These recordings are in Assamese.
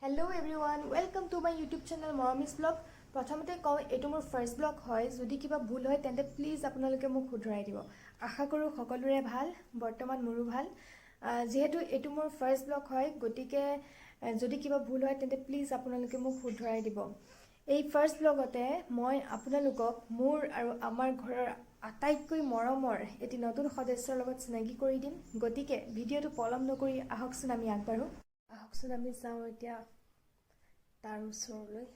Hello everyone, welcome to my YouTube channel মৰমিজ blog. প্ৰথমতে কওঁ, এইটো মোৰ ফাৰ্ষ্ট ব্লগ হয়। যদি কিবা ভুল হয়, তেন্তে প্লিজ আপোনালোকে মোক শুধৰাই দিব। আশা কৰোঁ সকলোৰে ভাল, বৰ্তমান মোৰো ভাল। যিহেতু এইটো মোৰ ফাৰ্ষ্ট ব্লগ হয়, গতিকে যদি কিবা ভুল হয়, তেন্তে প্লিজ আপোনালোকে মোক শুধৰাই দিব। এই ফাৰ্ষ্ট ব্লগতে মই আপোনালোকক মোৰ আৰু আমাৰ ঘৰৰ আটাইতকৈ মৰমৰ এটি নতুন সদস্যৰ লগত চিনাকি কৰি দিম। গতিকে ভিডিঅ'টো পলম নকৰি আহকচোন আমি আগবাঢ়োঁ। আহকচোন আমি যাওঁ এতিয়া তাৰ ওচৰলৈ।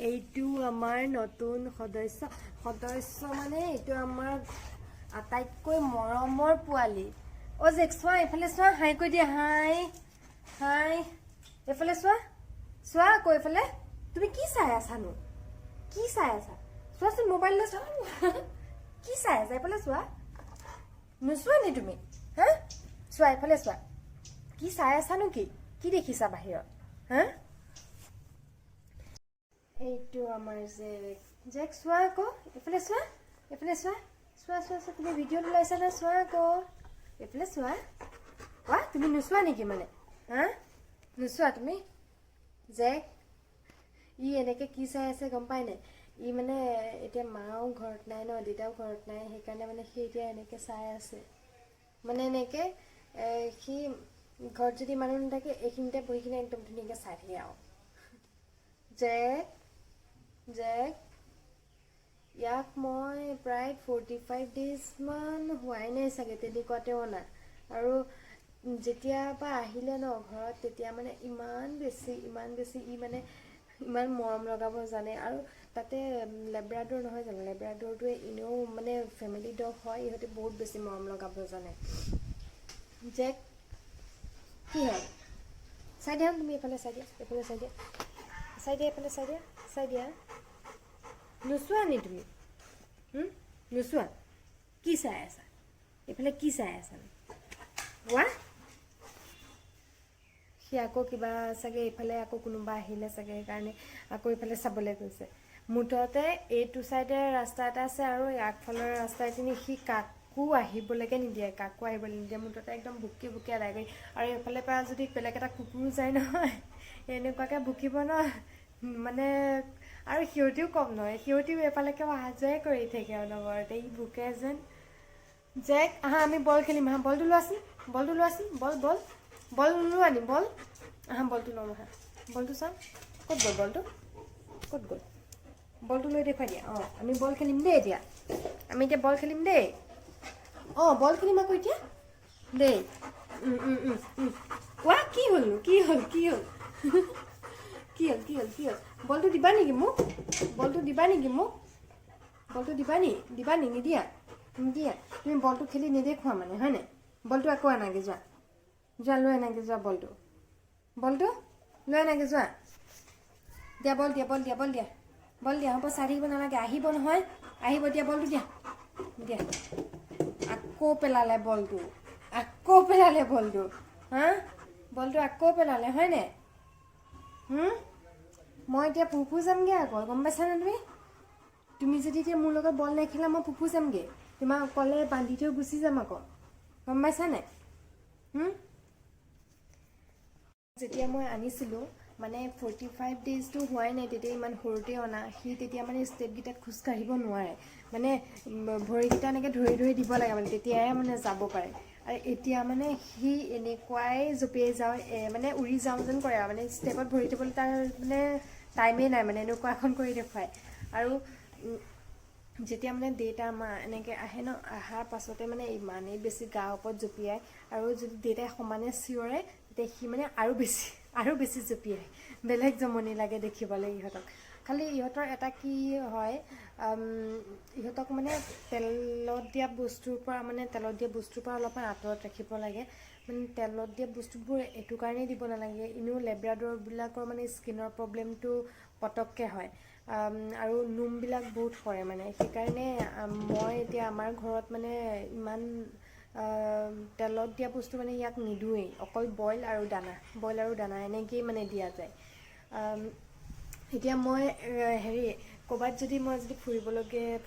এইটো আমাৰ নতুন সদস্য। সদস্য মানে এইটো আমাৰ আটাইতকৈ মৰমৰ পোৱালি। অ' জেক, চোৱা, এইফালে চোৱা। হাই কৈ দিয়া। হাই, হাই। এইফালে চোৱা, চোৱা আকৌ এইফালে। তুমি কি চাই আছানো? কি চাই আছা? চোৱাচোন, মোবাইললৈ চোৱা। কি চাই আছা? এইফালে চোৱা। নোচোৱা নি তুমি? হা, চোৱা, এইফালে চোৱা। কি চাই আছানো? কি কি দেখিছা বাহিৰত? হা, এইটো আমাৰ জেক। জেক, চোৱা আকৌ এইফালে চোৱা, এইফালে চোৱা। চোৱা, চোৱা, চোৱা। তুমি ভিডিঅ'ত ওলাইছা ন? চোৱা আকৌ এইফালে চোৱা। কোৱা, তুমি নোচোৱা নেকি মানে? হা, নোচোৱা তুমি? জেক, ই এনেকৈ কি চাই আছে গম পাই নাই? ই মানে এতিয়া মাও ঘৰত নাই ন, দেউতাও ঘৰত নাই, সেইকাৰণে মানে সি এতিয়া এনেকৈ চাই আছে। মানে এনেকৈ সি ঘৰত যদি মানুহ নাথাকে, এইখিনিতে বহি কিনে একদম ধুনীয়াকৈ চাই থাকে আৰু। জেক, জেক, ইয়াক মই প্ৰায় 45 ডেইজমান হোৱাই নাই চাগে, তেনেকুৱাতে অনা। আৰু যেতিয়াৰ পৰা আহিলে ন ঘৰত, তেতিয়া মানে ইমান বেছি, ইমান বেছি ই মানে ইমান মৰম লগাব জানে। আৰু তাতে লেব্ৰাডৰ নহয় জানো? লেব্ৰাডৰটোৱে এনেও মানে ফেমিলি ডগ হয়, ইহঁতে বহুত বেছি মৰম লগাব জানে। জেক, কি হ'ল? চাই দিয়া তুমি, এইফালে চাই দিয়া, এইফালে চাই দিয়া, চাই দিয়া, এইফালে চাই দিয়া, চাই দিয়া। নোচোৱা নি তুমি? নোচোৱা? কি চাই আছা এইফালে? কি চাই আছা? কোৱা। সি আকৌ কিবা চাগে এইফালে আকৌ কোনোবা আহিলে চাগে, সেইকাৰণে আকৌ এইফালে চাবলৈ গৈছে। মুঠতে এইটো চাইডে ৰাস্তা এটা আছে আৰু এই আগফালৰ ৰাস্তাখিনি সি কাকো আহিবলৈকে নিদিয়ে, কাকো আহিবলৈ নিদিয়ে। মুঠতে একদম ভুকি ভুকি আদায় কৰি। আৰু এইফালে পৰা যদি বেলেগ এটা কুকুৰো যায় নহয়, এনেকুৱাকৈ ভুকিব ন মানে। আৰু সিহঁতিও কম নহয়, সিহঁতিও এইফালেকে অহা যোৱাই কৰি থাকে অনবৰতে, ই ভুকে যেন। জেক, আহা, আমি বল খেলিম। আহা, বলটো লোৱাচোন, বলটো লোৱাচোন। বল, বল, বল নোলোৱা নি? বল, আহা, বলটো ল'ম। আহা, বলটো চাওঁ। ক'ত গ'ল বলটো? ক'ত গ'ল বলটো? লৈ দেখুৱাই দিয়া। অঁ, আমি বল খেলিম দেই এতিয়া। আমি এতিয়া বল খেলিম দেই। অঁ, বল খেলিম আকৌ এতিয়া দেই। কোৱা, কি হ'লনো? কি হ'ল? কি হ'ল? কি হ'ল? কি হ'ল? কি হ'ল? বলটো দিবা নেকি মোক? বলটো দিবা নেকি মোক? বলটো দিবা নি? দিবা নি? নিদিয়া? নিদিয়া? তুমি বলটো খেলি নেদেখুৱা মানে, হয়নে? বলটো আকৌ আনাগে যোৱা, যোৱা, লৈ আনাগে যোৱা বলটো। বলটো লৈ আনাগে যোৱা। দিয়া, বল দিয়া, বল দিয়া, বল দিয়া, বল দিয়া। হ'ব, চাই থাকিব নালাগে, আহিব নহয়, আহিব। দিয়া, বলটো দিয়া, দিয়া। আকৌ পেলালে বলটো, আকৌ পেলালে বলটো। হা, বলটো আকৌ পেলালে, হয়নে? মই এতিয়া ফুফু যামগৈ আকৌ, গম পাইছানে তুমি? তুমি যদি এতিয়া মোৰ লগত বল নেখেলা, মই ফুফু যামগৈ। তোমাক অকলে বান্ধি থৈ গুচি যাম আকৌ, গম পাইছানে? যেতিয়া মই আনিছিলোঁ, মানে 45 ডেইজটো হোৱাই নাই তেতিয়া, ইমান সৰুতে অনা সি। তেতিয়া মানে ষ্টেপকেইটাত খোজকাঢ়িব নোৱাৰে, মানে ভৰিকেইটা এনেকৈ ধৰি ধৰি দিব লাগে, মানে তেতিয়াহে মানে যাব পাৰে। আৰু এতিয়া মানে সি এনেকুৱাই জঁপিয়াই যাওঁ, মানে উৰি যাওঁ যেন কৰে আৰু। মানে ষ্টেপত ভৰি থ'বলৈ তাৰ মানে টাইমেই নাই, মানে এনেকুৱা এখন কৰি দেখুৱায়। আৰু যেতিয়া মানে দেউতা মা এনেকৈ আহে ন, অহাৰ পাছতে মানে ইমানেই বেছি গাৰ ওপৰত জঁপিয়ায়। আৰু যদি দেউতাই সমানে চিঞৰে, তেতিয়া সি মানে আৰু বেছি, আৰু বেছি জঁপিয়ায়। বেলেগ জমনি লাগে দেখিবলৈ ইহঁতক। খালি ইহঁতৰ এটা কি হয়, ইহঁতক মানে তেলত দিয়া বস্তুৰ পৰা, মানে তেলত দিয়া বস্তুৰ পৰা অলপমান আঁতৰত ৰাখিব লাগে। মানে তেলত দিয়া বস্তুবোৰ এইটো কাৰণেই দিব নালাগে, এনেও লেব্ৰাডৰবিলাকৰ মানে স্কিনৰ প্ৰব্লেমটো পটককৈ হয় আৰু নোমবিলাক বহুত সৰে। মানে সেইকাৰণে মই এতিয়া আমাৰ ঘৰত মানে ইমান তেলত দিয়া বস্তু মানে ইয়াক নিদিওঁৱেই, অকল বইল আৰু দানা, বইল আৰু দানা এনেকেই মানে দিয়া যায়। এতিয়া মই হেৰি ক'ৰবাত যদি মই যদি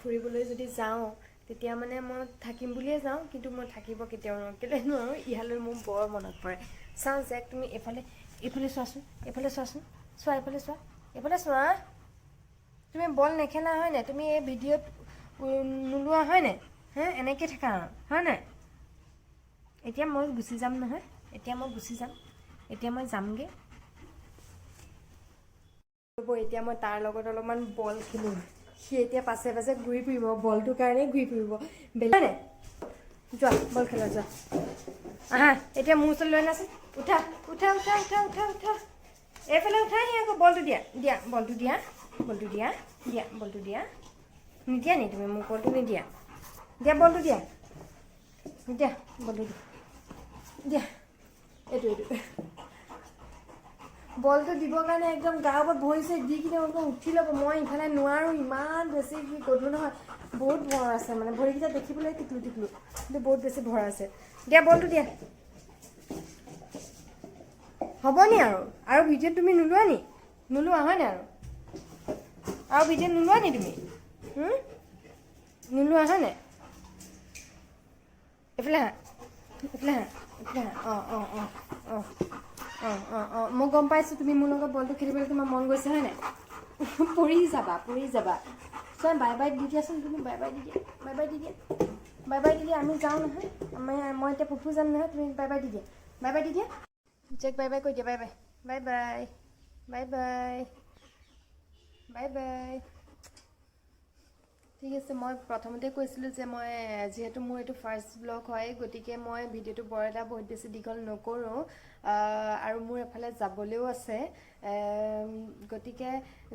ফুৰিবলৈ যদি যাওঁ, তেতিয়া মানে মই থাকিম বুলিয়ে যাওঁ, কিন্তু মই থাকিব কেতিয়াও নোৱাৰোঁ। কেলৈ নোৱাৰোঁ? ইয়ালৈ মোৰ বৰ মনত পৰে। চাওঁ জেক, তুমি এইফালে এইফালে চোৱাচোন, এইফালে চোৱাচোন, চোৱা, এইফালে চোৱা, এইফালে চোৱা। তুমি বল নেখেলা, হয় নাই? তুমি এই ভিডিঅ'ত নোলোৱা, হয় নাই? হে, এনেকৈ থাকা আৰু, হয় নাই? এতিয়া মই গুচি যাম নহয়, এতিয়া মই গুচি যাম, এতিয়া মই যামগৈ। ৰ'ব, এতিয়া মই তাৰ লগত অলপমান বল খেলিম। সি এতিয়া পাছে পাছে ঘূৰি ফুৰিব, বলটোৰ কাৰণেই ঘূৰি ফুৰিব। বেলেগ নাই। যোৱা, বল খেলা যোৱা। আহা, এতিয়া মোৰ ওচৰলৈ লৈ আনাচোন। উঠা, উঠা, উঠা, উঠা, উঠা, উঠা, এইফালে উঠা। সি আকৌ বলটো দিয়া, দিয়া, বলটো দিয়া, বলটো দিয়া, দিয়া, বলটো দিয়া। নিদিয়া নি তুমি মোক বলটো? নিদিয়া? দিয়া, বলটো দিয়া, দিয়া, বলটো দিয়া, দিয়া। এইটো এইটো বলটো দিবৰ কাৰণে একদম গাৰ ওপৰত ভৰি চৰি দি কিনে একদম উঠি ল'ব। মই ইফালে নোৱাৰোঁ, ইমান বেছি সি গধুৰ নহয়, বহুত ভৰ আছে। মানে ভৰিকেইটা দেখিবলৈ টিকলু টিকলু, কিন্তু বহুত বেছি ভৰ আছে। দিয়া, বলটো দিয়া। হ'ব নি আৰু? আৰু ভিডিঅ'ত তুমি নোলোৱা নি? নোলোৱা, হয় নাই? আৰু আৰু ভিডিঅ'ত নোলোৱা নি তুমি? নোলোৱা, হয় নাই? এইফালে আহা, এইফালে আহা, এইফালে আহা। অঁ অঁ অঁ অঁ অঁ অঁ অঁ মই গম পাইছোঁ, তুমি মোৰ লগত বলটো খেলিবলৈ তোমাৰ মন গৈছে, হয় নাই? পৰি যাবা, পৰি যাবা। চোৱা, বাই বাই দি দিয়াচোন তুমি। বাই বাই দি দিয়া, বাই বাই দি দিয়া, বাই বাই দি দিয়া। আমি যাওঁ নহয়, আমি মই এতিয়া ফুফু যাম নহয়। তুমি বাই বাই দি দিয়া, বাই বাই দি দিয়া। জেক, বাই বাই কৈ দিয়া। Bye bye, bye bye, bye bye, bye bye. ঠিক আছে, মই প্ৰথমতে কৈছিলোঁ যে মই যিহেতু মোৰ এইটো ফাৰ্ষ্ট ব্লগ হয়, গতিকে মই ভিডিঅ'টো বৰ এটা বহুত বেছি দীঘল নকৰোঁ আৰু মোৰ এফালে যাবলৈও আছে। গতিকে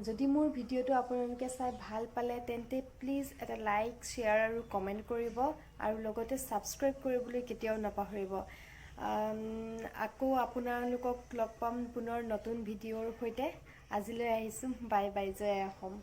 যদি মোৰ ভিডিঅ'টো আপোনালোকে চাই ভাল পালে, তেন্তে প্লিজ এটা লাইক, শ্বেয়াৰ আৰু কমেণ্ট কৰিব আৰু লগতে ছাবস্ক্ৰাইব কৰিবলৈ কেতিয়াও নাপাহৰিব। আকৌ আপোনালোকক লগ পাম পুনৰ নতুন ভিডিঅ'ৰ সৈতে। আজিলৈ আহিছোঁ, বাই বাই, জয় অসম।